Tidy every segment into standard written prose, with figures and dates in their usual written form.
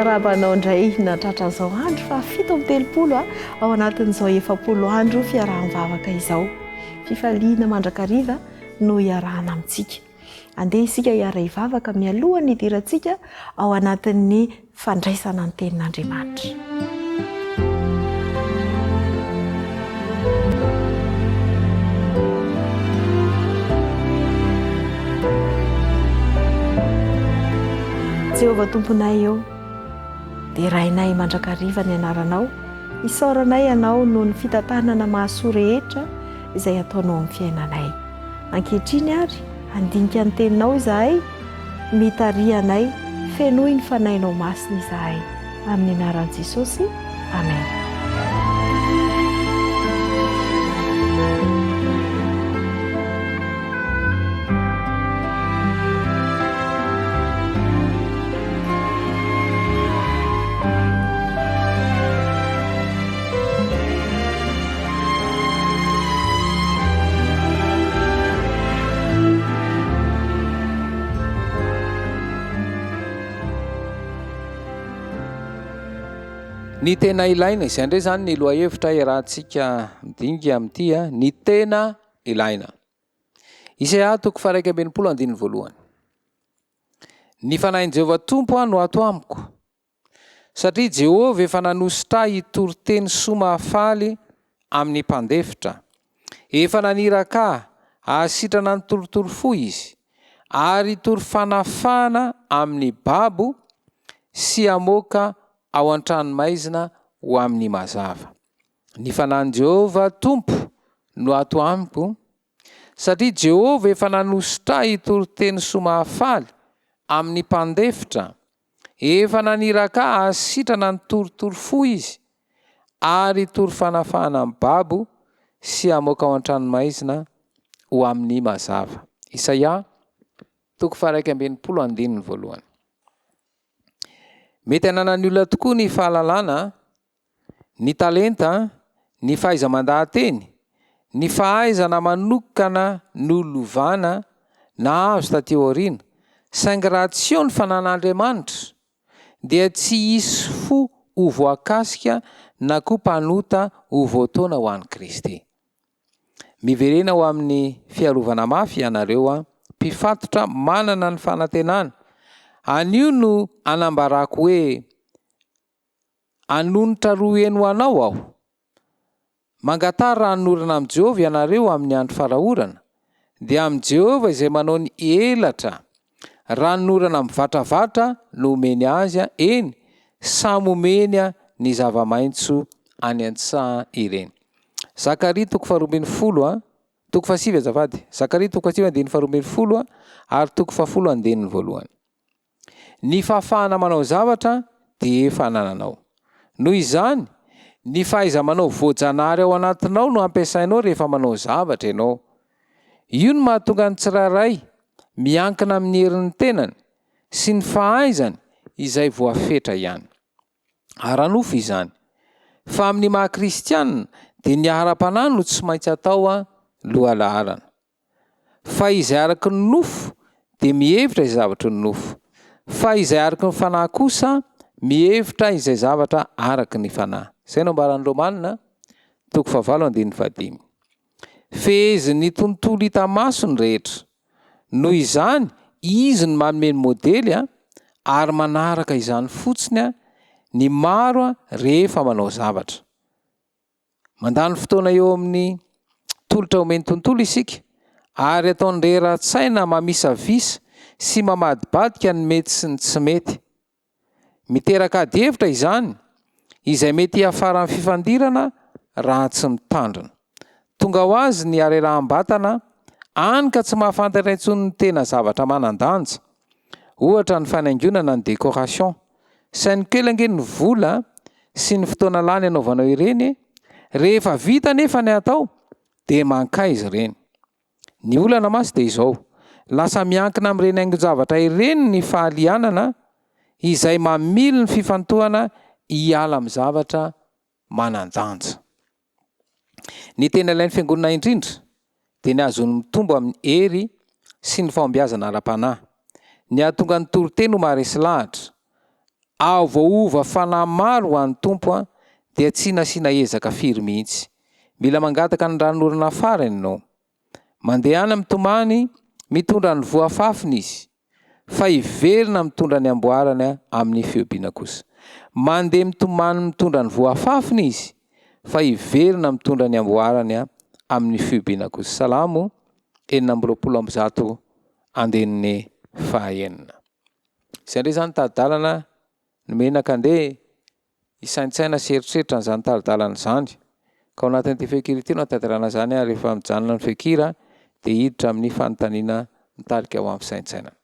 Miarahaba anao indray nahatratra an'izao andro faha 37 ao anatin'izao 40 andro fiaraha-mivavaka izao. Fifaliana mandrakariva no iarahana amintsika. Andeha isika hiara-hivavaka mialohan'ny hidirantsika ao anatin'ny fandraisana ny tenin'Andriamanitra. Jehovah Tomponay ô, derainay mandrakariva ny anaranao, isaoranay Ianao noho ny fitantanana mahasoa rehetra izay ataonao amin'ny fiainanay. Ankehitriny àry, handinika ny Teninao izahay, mitariha anay, fenoy ny Fanahinao Masina izahay. Amin'ny anaran'i Jesosy, amena. Ny tena ilaina, izay indray izany ny lohahevitra iarahantsika midinika amin'ity, ny tena ilaina. Isaia toko faha 61 andininy voalohany. Ny fanahin'i Jehovah Tompo no ato amiko, Satria Jehovah efa nanosotra ahy hitory teny soa mahafaly amin'ny mpandefitra. Efa naniraka ahy hahasitrana ny torotoro fo izy, ary hitory fanafahana amin'ny babo sy hamoaka ao an-tranomaizina ho amin'ny mazava. Ny fanahin'i Jehovah Tompo no ato amiko, satria Jehovah efa nanosotra ahy hitory teny soa mahafaly amin'ny mpandefitra. Efa naniraka ahy hahasitrana ny torotoro fo izy, ary hitory fanafahana amin'ny babo sy hamoaka ao an-tranomaizina ho amin'ny mazava. Isaia, toko faha-61 andininy voalohany. Mety hananan'ny olona tokoa ny fahalalana Ny talenta, ny fahaiza-mandaha-teny, ny fahaizana manokana nolovana na azo taty aoriana, saingy raha tsy eo ny fanan'Andriamanitra, dia tsy hisy fo ho voakasika na koa mpanota ho voataona ho an'i Kristy. Miverena ho amin'ny fiarovana mafy ianareo mpifatotra manana ny fanantenana. Anio no anambarako hoe Hanonitra roa heny ho anao aho. Mangataha ranonorana amin'i Jehovah ianareo amin'ny andro fara-orana, dia amin'i Jehovah izay manao ny elatra. Ranonorana mivatravatra no omeny azy, eny, samy omeny ny zava-maitso any an-tsaha ireny. Zakaria toko faharoambinifolo, toko fahasivy azafady, Zakaria toko fahasivy andininy faharoambinifolo ary toko fahafolo andininy voalohany. Ny fahafahana manao zavatra dia efa anananao. Noho izany, ny fahaiza-manao voajanahary ao anatinao no ampiasainao rehefa manao zavatra ianao. Io no mahatonga ny tsirairay miankina amin'ny herin'ny tenany sy ny fahaizany izay voafetra ihany. Ara-nofo izany. Fa amin'ny maha-kristianina dia ny ara-panahy no tsy maintsy atao lohalaharana. Fa izay araka ny nofo dia mihevitra izay zavatry ny nofo, fa izay araka ny fanahy kosa mihevitra izay zavatra araka ny fanahy. Izay no ambaran'ny Romana, toko fahavalo andininy fahadimy. Fehezin'ny tontolo hita maso ny rehetra. Noho izany, izy no manome ny modely ary manaraka izany fotsiny ny maro rehefa manao zavatra. Mandany fotoana eo amin'ny tolotra omen'ny tontolo isika ary ataony rera-tsaina mamisavisa sy mamadibadika ny mety sy ny tsy mety. Miteraka adihevitra izany, izay mety hiafaran'ny fifandirana raha tsy mitandrina. Tonga ho azy ny hareraham-batana, hany ka tsy mahafantatra intsony ny tena zavatra manan-danja. Ohatra ny fanaingonana ny décoration. Saino kely ange ny vola sy ny fotoana lany anaovanao ireny e! Rehefa vita anefa ny atao dia mankaiza ireny? Ny olana mantsy dia izao, lasa miankina amin'ireny haingon-javatra ireny ny fahalianana izay mamily ny fifantohana hiala amin'ny zavatra manan-danja. Ny tena ilain'ny Fiangonana indrindra dia ny hahazoany mitombo amin'ny hery sy ny fahombiazana ara-panahy. Ny hahatonga ny toriteny ho maharesy lahatra. Hahavoaova fanahy maro ho an'ny Tompo dia tsy nasiana ezaka firy mihitsy. Mila mangataka ny ranonorana farany ianao. Mandehana mitomany mitondra ny voa afafiny izy, fa hiverina mitondra ny amboarany amin'ny fihobiana kosa. Mandeha mitomany mitondra ny voa afafiny izy, fa hiverina mitondra ny amboarany amin'ny fihobiana kosa. Salamo 126 andininy fahaenina. Izay indray izany tari-dalana nomena ka ndeha hisaintsaina sy hieritreritra an'izany tari-dalana izany. Ka ao anatin'ity feonkira ity no ahatanterahana izany ary rehefa mijanona ny feonkira dia hiditra amin'ny fanontaniana mitarika ho amin'ny fisaintsainana.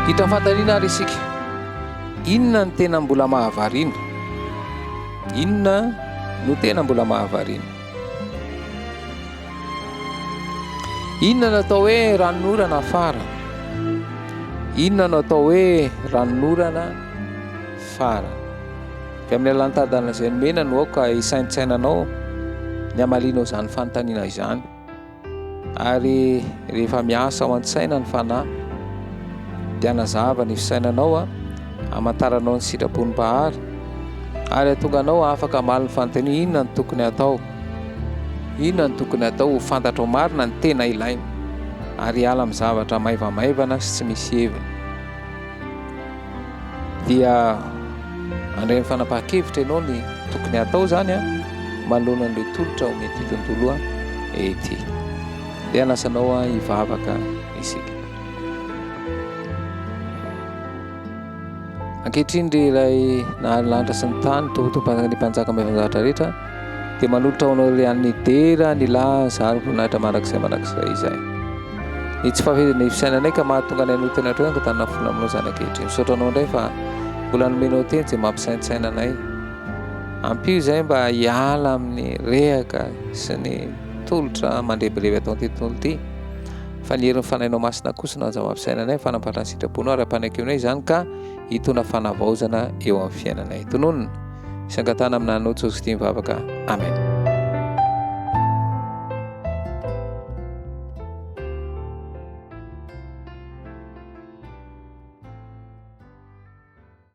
Hita fantaniana ary isika. Inona no tena mbola mahavariana? Inona no tena mbola mahavariana? Inona no atao hoe ranonorana farany? Inona no atao hoe ranonorana farany? Avy amin'ny alalan'ny tadana izay nomena no aoka hisaintsainanao ny hamalianao izany fanontaniana izany. Ary rehefa miasa ao an-tsaina ny fanahy dia hanazava ny fisainanao, hamantaranao ny sitrapon'ny Mpahary ary hahatonga anao afaka hamaly ny fanontaniana inona no tokony hatao, inona no tokony hatao ho fantatrao marina ny tena ilaina ary hiala amin'ny zavatra maivamaivana sy tsy misy heviny. Dia handray ny fanapahan-kevitra ianao ny tokony hatao izany an, manoloana an'ireo tolotra omen'ity tontolo ity. Dia hanasa anao hivavaka isika. Ankehitriny ry ilay nahary lanitra sy ny tany, Tompo Tompanjaka ny mpanjaka mahefa zavatra rehetra, dia manolotra ho anao ilay an'ny dera, ny laza ary voninahitra mandrakizay mandrakizay izay. Ny tsy fahafehezana ny fisainanay ka mahatonga anay hanota ny hatreo angatahana fona aminao izany ankehitriny. Misaotra anao indray fa mbola nomenao teny izay mampisaintsaina anay. Ampio izay mba hiala amin'ny rehaka sy ny tolotra mandrebireby ataon'ity tontolo ity. Fa ny herin'ny fanahinao masina kosa no aza mampisaina anay, fanampatra ny sitraponao ary ampanekeo anay izany ka hitondra fanavaozana eo amin'ny fiainanay. Tononina sy angatahana amin'ny anao Jesosy Kristy mivavaka. Amen.